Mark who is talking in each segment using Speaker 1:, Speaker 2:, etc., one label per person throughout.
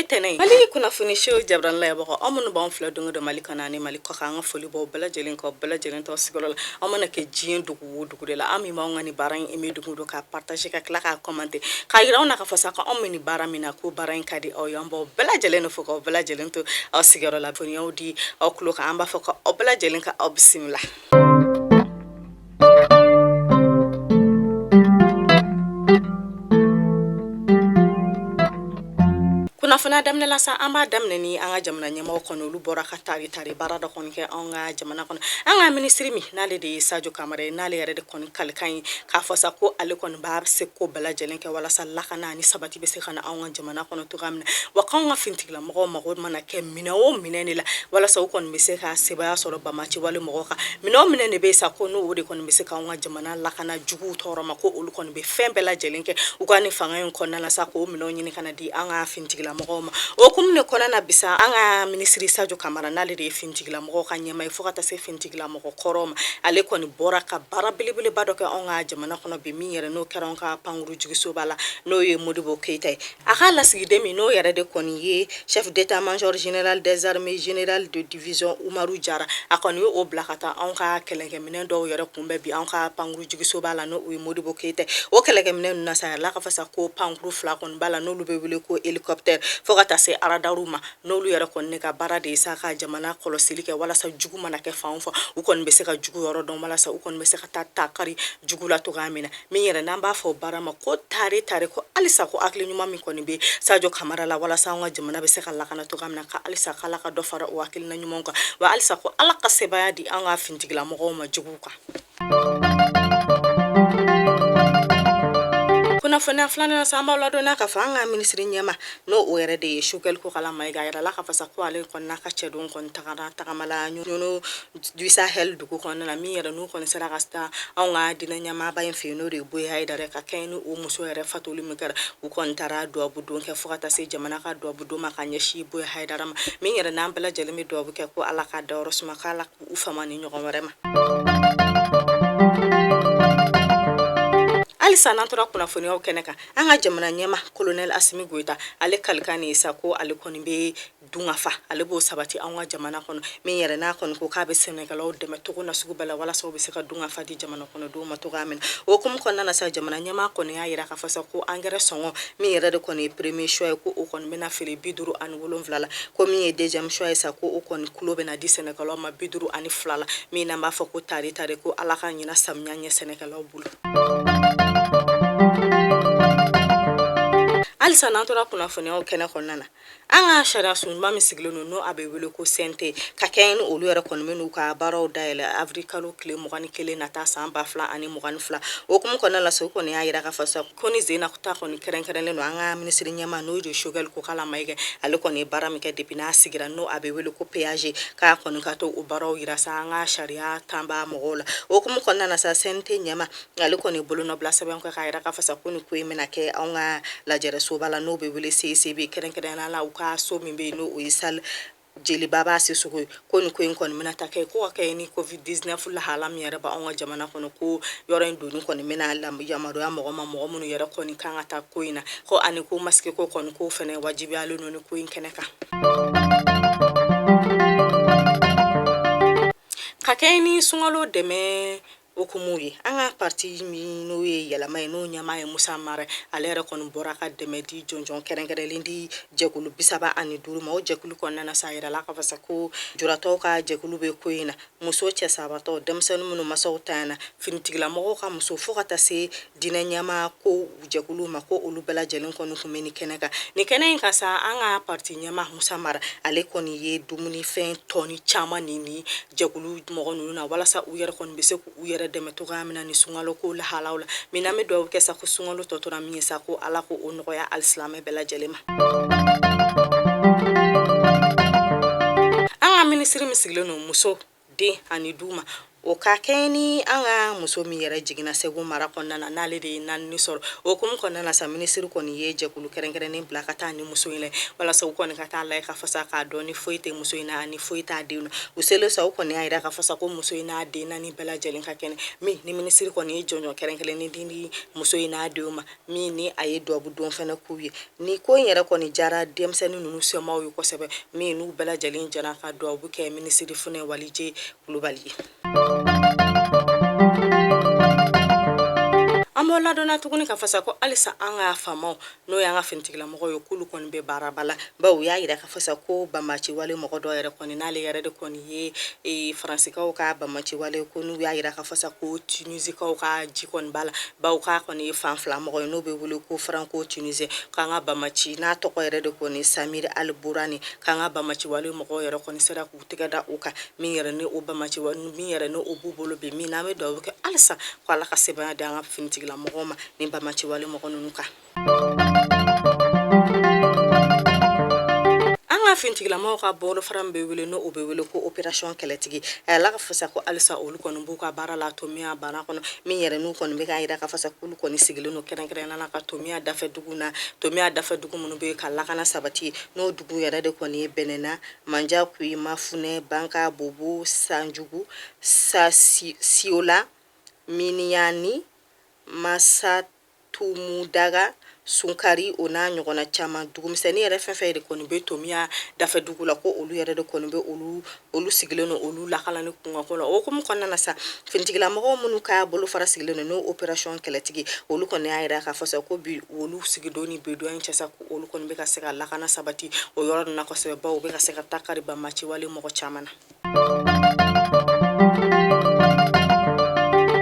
Speaker 1: tɛnɛ ye. Mali kunnafoni so jabarani lajɛbagaw, aw minnu b'anw filɛ don o don Mali kɔnɔ ani Mali kɔkan, an ka foli b'aw bɛɛ lajɛlen k'aw bɛɛ lajɛlen to sigiyɔrɔ la. Aw mana kɛ diɲɛ dugu o dugu de la, aw min b'anw ka nin baara in aimer don o don, k'a partager, ka tila k'a commenter, k'a yira anw na k'a fɔ sa ko anw bɛ nin baara min na, ko baara in ka di aw ye. An b'aw bɛɛ lajɛlen de fo k'aw bɛɛ lajɛlen to aw sigiyɔrɔ la. Kunnafoniyaw di aw tulo kan, an b'a fɔ ko aw bɛɛ lajɛlen ka aw bisimila. Kunnafoniya daminɛ la sa, an b'a daminɛ ni an ka jamana ɲɛmɔgɔ kɔni, olu bɔra ka tari tari baara dɔ kɔni kɛ anw ka jamana kɔnɔ. An ka minisiri min n'ale de ye Sajo Kamara ye, n'ale yɛrɛ de kɔni kalikan ye k'a fɔ sa ko ale kɔni b'a se ko bɛɛ lajɛlen kɛ walasa lakana ani sabati bɛ se ka na anw ka jamana kɔnɔ cogoya min na, wa k'anw ka finitigilamɔgɔw mago mana kɛ minɛn o minɛn de la walasa u kɔni bɛ se ka sebaaya sɔrɔ banbaanci wale mɔgɔw kan, minɛn o minɛn de bɛ sa ko n'o de kɔni bɛ se k'anw ka jamana lakana juguw tɔɔrɔ ma, ko olu kɔni bɛ fɛn bɛɛ lajɛlen kɛ u ka nin fanga in kɔnɔna la sa k'o minɛnw ɲini ka na di an ka finitigilamɔgɔw ma. O hukumu de kɔnɔna na bisa, an ka minisiri Sajo Kamara, n'ale de ye finitigilamɔgɔw ka ɲɛmaa ye fo ka taa se finitigilamɔgɔ kɔrɔw ma, ale kɔni bɔra ka baara belebeleba dɔ kɛ anw ka jamana kɔnɔ bi, min yɛrɛ n'o kɛra anw ka pankuru jigisoba la, n'o ye Modibo Keyita ye. A ka lasigiden min n'o yɛrɛ de kɔni ye chef d'état-major général des armées, général de division Umaru Jara, a kɔni ye o bila ka taa anw ka kɛlɛkɛminɛn dɔw yɛrɛ kunbɛn bi anw ka pankuru jigisoba la, n'o ye Modibo Keyita. O kɛlɛkɛminɛn ninnu na sa, a yirala k'a fɔ sa ko pankuru fila kɔni b'a la, n'olu bɛ wele ko hélicoptère, fo ka taa se aradaru ma, n'olu yɛrɛ kɔni ka baara de ye sa ka jamana kɔlɔsili kɛ, walasa jugu mana kɛ fan o fan, u kɔni bɛ se ka jugu yɔrɔ dɔn, walasa u kɔni bɛ se ka taa takari jugu la cogoya min na. Min yɛrɛ n'an b'a fɔ baara ma ko tare tare, ko halisa ko hakili ɲuman min kɔni bɛ Sajo Kamara la walasa an ka jamana bɛ se ka lakana cogoya min na, ka halisa k'Ala ka dɔ fara o hakilina ɲuman kan, wa halisa ko Ala ka sebaaya di an ka finitigilamɔgɔw ma juguw kan. Kunnafoniya filanan sa, an b'aw ladɔnniya k'a fɔ an ka minisiri ɲɛmaa, n'o o yɛrɛ de ye Choguel Kokala Mayiga, a yirala k'a fɔ sa ko ale kɔni n'a ka cɛdenw kɔni tagara tagama la Ɲɔnɔ du Sahel dugu kɔnɔna na, min yɛrɛ n'u kɔni sera ka taa anw ka diinɛ ɲɛmaaba in fɛ yen, n'o de ye Buye Hayidara, ka kɛɲɛ ni o muso yɛrɛ fatuli min kɛra. U kɔni taara duwawu don kɛ fo ka taa se jamana ka duwawu don ma ka ɲɛsin Buye Hayidara ma, min yɛrɛ n'an bɛɛ lajɛlen bɛ duwawu kɛ ko Ala k'a dayɔrɔ suma, k'Ala k'u fama ni ɲɔgɔn wɛrɛ ma. Halisa n'an tora kunnafoniyaw kɛnɛ kan, an ka jamana ɲɛmaa Colonel Asimi Goyita, ale kalikan de ye sa ko ale kɔni bɛ dunkafa, ale b'o sabati anw ka jamana kɔnɔ, min yɛrɛ n'a kɔni ko k'a bɛ sɛnɛkɛlaw dɛmɛ cogo na sugu bɛɛ la walasa u bɛ se ka dunkafa di jamana kɔnɔdenw ma cogoya min na. O hukumu kɔnɔna na sa, jamana ɲɛmaa kɔni y'a yira k'a fɔ sa ko angɛrɛ sɔngɔ min yɛrɛ de kɔni ye premier choix ye, ko o kɔni bɛna feere 57 la, ko min ye deuxième choix ye sa, ko o kɔni kulo bɛna di sɛnɛkɛlaw ma 52 la, min n'an b'a fɔ ko tari tari, ko Ala ka ɲina samiya ɲɛ sɛnɛkɛlaw bolo. Halisa n'an tora kunnafoniyaw kɛnɛ kɔnɔna na, an ka sariya sunba min sigilen don, n'o a bɛ wele ko CNT, ka kɛɲɛ ni olu yɛrɛ kɔni bɛ n'u ka baaraw dayɛlɛ avril kalo tile 21 nata san 2022. O hukumu kɔnɔna la sa, u kɔni y'a yira k'a fɔ sa ko ni sen na ta kɔni kɛrɛnkɛrɛnlen don an ka minisiri ɲɛmaa, n'o de Choguel Kokala Mayiga, ale kɔni ye baara min kɛ depuis n'a sigira, n'o a bɛ wele ko PAG, k'a kɔni ka to o baaraw yira sa an ka sariya tanba mɔgɔw la. O hukumu kɔnɔna na sa, CNT ɲɛmaa, ale kɔni bolonɔbila sɛbɛn kɛ k'a yira k'a fɔ sa ko nin ko in bɛna kɛ anw ka lajɛrɛsoba la, n'o bɛ wele CICB, kɛrɛnkɛrɛnnenya la u ka so min bɛ yen, n'o ye salle Jeliba Sisoko ye, ko nin ko in kɔni bɛna ta kɛ ko ka kɛ ni covid 19 lahala min yɛrɛ b'anw ka jamana kɔnɔ, ko yɔrɔ in donni kɔni bɛna yamaruya mɔgɔ ma, mɔgɔ minnu yɛrɛ kɔni kan ka taa ko in na, ko ani ko masque ko kɔni ko fana wajibiyalen don ni ko in kɛnɛ kan. Ka kɛ ni sunkalo dɛmɛ hukumu ye, an ka parti min n'o ye Yɛlɛma ye, n'o ɲɛmaa ye Musa Mara, ale yɛrɛ kɔni bɔra ka dɛmɛ di jɔnjɔn kɛrɛnkɛrɛnlen di jɛkulu 35 ma. O jɛkulu kɔnɔna na sa, a yirala k'a fɔ sa ko lujuratɔw ka jɛkulu bɛ ko in na, muso cɛ sabatɔ, denmisɛnnin minnu masaw tanyana, finitigilamɔgɔw ka muso, fo ka taa se diinɛ ɲɛmaa ko jɛkulu ma, ko olu bɛɛ lajɛlen kɔni tun bɛ nin kɛnɛ kan. Nin kɛnɛ in kan sa, an ka parti ɲɛmaa Musa Mara, ale kɔni ye dumunifɛn tɔni caman ni jɛkulu mɔgɔ ninnu na, walasa u yɛrɛ kɔni bɛ se k'u yɛrɛ dɛmɛ cogoya min na ni sunkalo ko lahalaw la. Min n'an bɛ dugawu kɛ sa ko sunkalo tɔ tora min ye sa, ko Ala ko o nɔgɔya alisilamɛ bɛɛ lajɛlen ma. An ka minisiri min sigilen don muso, den ani du ma, o O ka kɛɲɛ ni an ka muso min yɛrɛ jiginna Segu mara kɔnɔna na, n'ale de ye naani sɔrɔ. O hukumu kɔnɔna na sa, minisiri kɔni ye jɛkulu kɛrɛnkɛrɛnnen bila ka taa ni muso in lajɛ, walasa u kɔni ka taa lajɛ ka fasa k'a dɔn ni foyi tɛ muso in na ani foyi t'a den na. U selen sa, u kɔni y'a jira ka fasa ko muso in n'a den naani bɛɛ lajɛlen ka kɛnɛ, min ni minisiri kɔni ye jɔnjɔn kɛrɛnkɛrɛnnen di muso in n'a denw ma, min ni a ye dubabu don fana k'u ye. Ni ko in yɛrɛ kɔni diyara denmisɛnnin ninnu somaaw ye kosɛbɛ, min n'u bɛɛ lajɛlen jɛra ka dubabu kɛ minisiri Funɛ Walije Kulubali ye. An b'aw ladɔnniya tuguni ka fasa ko halisa an ka faamaw, n'o y'an ka finitigilamɔgɔw ye, k'olu kɔni bɛ baaraba la, bawo u y'a jira ka fasa ko banbaanciwale mɔgɔ dɔ yɛrɛ kɔni, n'ale yɛrɛ de kɔni ye Faransikaw ka banbaanciwale, ko n'u y'a jira ka fasa ko Tunisikaw ka ji kɔni b'a la, bawo k'a kɔni ye fan fila mɔgɔ ye, n'o bɛ wele ko franco-tunisien, k'an ka banbaanci n'a tɔgɔ yɛrɛ de kɔni Samir Al Bourani, k'an ka banbaanciwale mɔgɔw yɛrɛ kɔni sera k'u tɛgɛ da o kan, min yɛrɛ ni o banbaanci min yɛrɛ ni o b'u bolo bi, min n'an bɛ dugawu kɛ halisa ko Ala ka sebaaya di an ka finitigilamɔgɔw ma ni banbaanciwale mɔgɔ ninnu kan. An ka finitigilamɔgɔw ka bolofara min bɛ wele, n'o bɛ wele ko opération kɛlɛtigi, a yirala ka fasa ko halisa olu kɔni b'u ka baara la Tomiya mara kɔnɔ, min yɛrɛ n'u kɔni bɛ k'a jira ka fasa k'olu kɔni sigilen don kɛrɛnkɛrɛnnenya la ka Tomiya dafɛ dugu na, Tomiya dafɛ dugu minnu bɛ ka lakana sabati, n'o dugu yɛrɛ de kɔni ye Bɛnɛna, Manjakuyi, Mafunɛ, Banka, Bobo, Sanjugu, Sasiola, Miniyani, Masatumudaga, Sunkari, o n'a ɲɔgɔnna caman. Dugumisɛnnin yɛrɛ fɛn fɛn de kɔni bɛ Tomiya dafɛ dugu la, ko olu yɛrɛ de kɔni bɛ olu sigilen don olu lakanani kunkanko la. O hukumu kɔnɔna na sa, finitigilamɔgɔw minnu ka bolofara sigilen don n'o opération kɛlɛtigi, olu kɔni y'a jira k'a fɔ sa ko bi olu sigidon ni bi don in cɛ sa, ko olu kɔni bɛ ka se ka lakana sabati o yɔrɔ ninnu na kosɛbɛ, bawo u bɛ ka se ka ta kari banbaanciwale mɔgɔ caman na.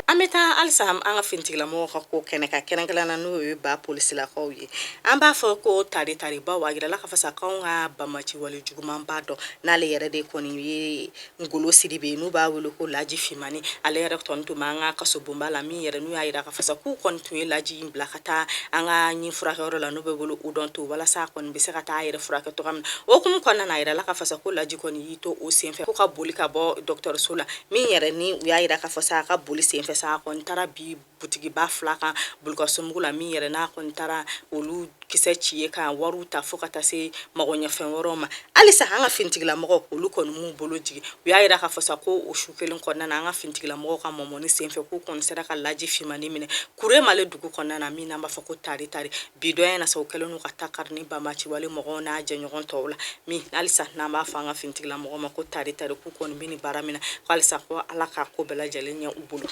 Speaker 1: An bɛ taa halisa an ka finitigilamɔgɔw ka ko kɛnɛ kan, kɛrɛnkɛrɛnnenya la n'o ye ba polisilakaw ye. An b'a fɔ ko tari tari, bawo a yirala k'a fɔ sa k'anw ka banbaanciwale jugumanba dɔ, n'ale yɛrɛ de kɔni ye Ngolo Sidibe, n'u b'a wele ko Laji Fimani, ale yɛrɛ kɔni tun b'an ka kasobonba la, min yɛrɛ n'u y'a jira k'a fɔ sa k'u kɔni tun ye Laji in bila ka taa an ka ɲin furakɛyɔrɔ la, n'o bɛ wele Odonto, walasa a kɔni bɛ se ka taa a yɛrɛ furakɛ cogoya min na. O hukumu kɔnɔna na, a yirala k'a fɔ sa ko Laji kɔni y'i to o senfɛ ko ka boli ka bɔ dɔgɔtɔrɔso la, min yɛrɛ ni u y'a jira k'a fɔ sa a ka boli senfɛ sa, a kɔni taara bi butigiba fila kan Bulukasunbugu la, min yɛrɛ n'a kɔni taara olu kisɛ ci ye ka wariw ta fo ka taa se magoɲɛfɛn wɛrɛw ma. Halisa an ka finitigilamɔgɔw, olu kɔni m'u bolo jigin. U y'a jira k'a fɔ sa ko o su kelen kɔnɔna na, an ka finitigilamɔgɔw ka mɔmɔni senfɛ, k'u kɔni sera ka Laji Fimani minɛ Kuremale dugu kɔnɔna na, min n'an b'a fɔ ko tari tari. Bi dɔ in na sa, u kɛlen don ka ta kari ni banbaanciwale mɔgɔw n'a jɛɲɔgɔn tɔw la, min halisa n'an b'a fɔ an ka finitigilamɔgɔw ma ko tari tari, k'u kɔni bɛ nin baara min na, ko halisa ko Ala k'a ko bɛɛ lajɛlen ɲɛ u bolo.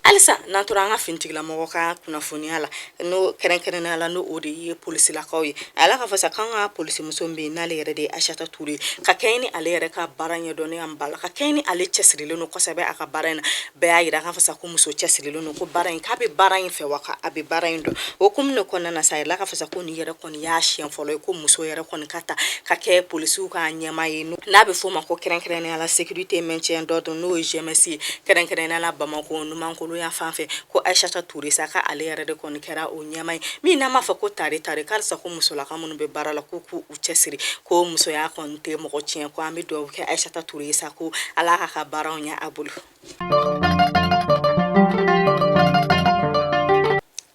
Speaker 1: Halisa n'an tora an ka finitigilamɔgɔ ka kunnafoniya la, n'o kɛrɛnkɛrɛnnenya la n'o de ye polisilakaw ye, a yirala k'a fɔ sa k'an ka polisimuso min bɛ yen, n'ale yɛrɛ de ye Ayisata Ture, ka kɛɲɛ ni ale yɛrɛ ka baara ɲɛdɔnnenya b'a la, ka kɛɲɛ ni ale cɛsirilen don kosɛbɛ a ka baara in na. Bɛɛ y'a jira k'a fɔ sa ko muso cɛsirilen don, ko baara in, k'a bɛ baara in fɛ, wa a bɛ baara in dɔn. O hukumu de kɔnɔna na sa, a yirala k'a fɔ sa ko nin yɛrɛ kɔni y'a siɲɛ fɔlɔ ye ko muso yɛrɛ kɔni ka ta ka kɛ polisiw ka ɲɛmaa ye, n'a bɛ f'o ma ko kɛrɛnkɛrɛnnenya la sécurité maintien d'ordre, n'o ye GMS ye, kɛrɛnkɛrɛnnenya la Bamakɔ numankolonya fan fɛ, ko Ayisata Ture sa, ka ale yɛrɛ de kɔni kɛra o ɲɛmaa ye, min n'an b'a fɔ ko tari tari. Halisa ko musolaka minnu bɛ baara la, ko k'u cɛsiri, ko musoya kɔni tɛ mɔgɔ tiɲɛ, ko an bɛ dugawu kɛ Ayisata Ture ye sa, ko Ala k'a ka baaraw ɲɛ a bolo.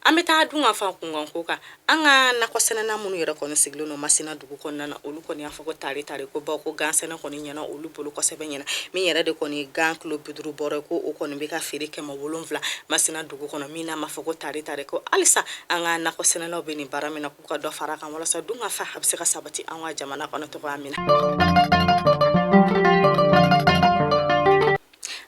Speaker 1: An bɛ taa dunkafa kunkanko kan. An ka nakɔsɛnɛna minnu yɛrɛ kɔni sigilen don Masina dugu kɔnɔna na, olu kɔni y'a fɔ ko tari tari, ko bawo ko gan sɛnɛ kɔni ɲɛna olu bolo kosɛbɛ ɲɛna, min yɛrɛ de kɔni gan kilo 50 bɔrɔ, ko o kɔni bɛ ka feere 700 Masina dugu kɔnɔ, min n'an b'a fɔ ko tari tari, ko halisa an ka nakɔsɛnɛlaw bɛ nin baara min na, k'u ka dɔ fara a kan walasa dunkafa a bɛ se ka sabati an ka jamana kɔnɔ cogoya min na.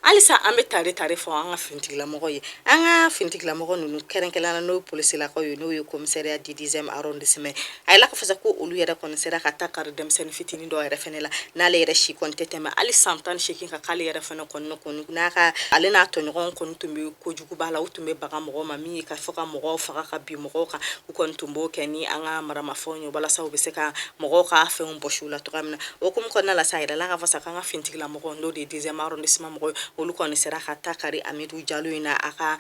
Speaker 1: Halisa an bɛ tari tari fɔ an ka finitigilamɔgɔ ye. An ka finitigilamɔgɔ ninnu, kɛrɛnkɛrɛnnenya la n'o ye polisilakaw ye, n'o ye commissariat du 10e arrondissement, a yirala k'a fɔ sa ko olu yɛrɛ kɔni sera ka ta kari denmisɛnnin fitinin dɔw yɛrɛ fɛnɛ la, n'ale yɛrɛ si kɔni tɛ tɛmɛ hali san 18 kan, k'ale yɛrɛ fɛnɛ kɔni n'a ka ale n'a tɔɲɔgɔnw kɔni tun bɛ kojuguba la. U tun bɛ baga mɔgɔw ma, min ye ka fɔ ka mɔgɔw faga ka bin mɔgɔw kan. U kɔni tun b'o kɛ ni an ka maramafɛnw ye, walasa u bɛ se ka mɔgɔw ka fɛnw bɔsi u la cogoya min na. O hukumu kɔnɔna la sa, a yirala k'a fɔ sa k'an ka finitigilamɔgɔw, n'o de ye 10e arrondissement mɔgɔw ye, olu kɔni sera ka ta kari Amidu Jalo in na a ka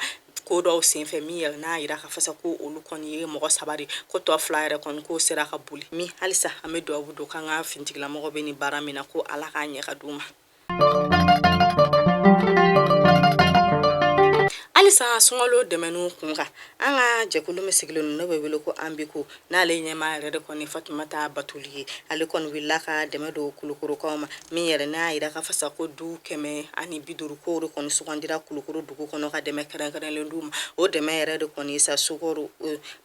Speaker 1: ko dɔw senfɛ, min yɛrɛ n'a yira k'a fɔ sa ko olu kɔni ye mɔgɔ 3 de, ko tɔ 2 yɛrɛ kɔni k'o sera ka boli. Min halisa an bɛ dugawu don k'an ka fintigilamɔgɔ bɛ nin baara min na, ko Ala k'a ɲɛ ka d'u ma. Halisa sunkalo dɛmɛniw kun kan, an ka jɛkulu min sigilen n'o bɛ wele ko Ambiko, n'ale ɲɛmaa yɛrɛ de kɔni Fatumata Batuli ye, ale kɔni wulila ka dɛmɛ don Kulukorokaw ma, min yɛrɛ n'a yira k'a fɔ sa ko du 150 ko de kɔni sugandira Kulukoro dugu kɔnɔ ka dɛmɛ kɛrɛnkɛrɛnlen d'u ma. O dɛmɛ yɛrɛ de kɔni ye sa sukaro,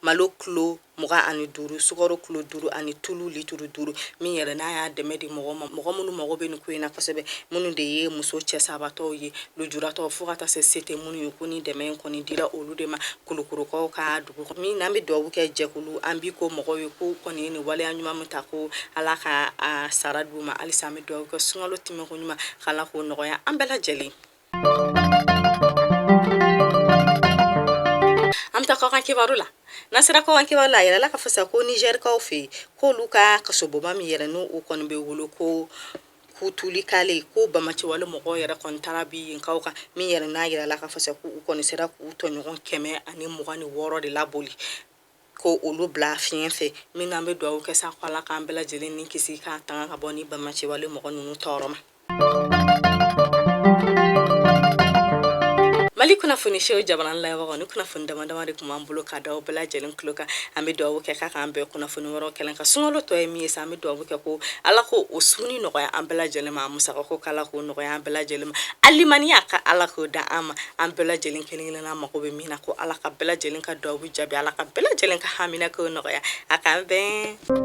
Speaker 1: malo kilo 25, sukaro kilo 5 ani tulu litiri 5, min yɛrɛ n'a y'a dɛmɛ di mɔgɔ ma, mɔgɔ minnu mago bɛ nin ko in na kosɛbɛ, minnu de ye muso cɛ sabatɔw ye, lujuratɔw, fo ka taa se se tɛ minnu ye, ko ni dɛmɛ in kɔni dira olu de ma Kulukorokaw ka dugu kɔnɔ. Min n'an bɛ dugawu kɛ jɛkulu Ambiko mɔgɔw ye, ko kɔni ye nin waleya ɲuman min ta, ko Ala ka a sara d'u ma. Halisa an bɛ dugawu kɛ sunkalo tɛmɛko ɲuman, k'Ala k'o nɔgɔya an bɛɛ lajɛlen. An bɛ taa kɔkan kibaru la. N'an sera kɔkan kibaru la, a yirala k'a fɔ sa ko Nizɛrikaw fɛ yen, k'olu ka kasobonba min yɛrɛ n'o kɔni bɛ wele ko Kutulikale, ko banbaanciwale mɔgɔw yɛrɛ kɔni taara bin yenkaw kan, min yɛrɛ n'a yirala k'a fɔ sa ko u kɔni sera k'u tɔɲɔgɔn 126 de laboli, ko olu bila fiɲɛ fɛ. Min n'an bɛ dugawu kɛ sa ko Ala k'an bɛɛ lajɛlen ni kisi k'an tanga ka bɔ ni banbaanciwale mɔgɔ ninnu tɔɔrɔ ma. Mali kunnafoni sew jabarani lajɛbagaw, ni kunnafoni dama dama de tun b'an bolo ka da aw bɛɛ lajɛlen tulo kan. An bɛ dugawu kɛ k'a k'an bɛn kunnafoni wɛrɛw kɛnɛ kan. Sunkalo tɔ ye min ye sa, an bɛ dugawu kɛ ko Ala ko o sunni nɔgɔya an bɛɛ lajɛlen ma, musaka ko k'Ala k'o nɔgɔya an bɛɛ lajɛlen ma, alimaniya ka Ala k'o da an ma, an bɛɛ lajɛlen kelen kelenna mago bɛ min na, ko Ala ka bɛɛ lajɛlen ka dugawu jaabi, Ala ka bɛɛ lajɛlen ka hamina k'o nɔgɔya. A k'an bɛn.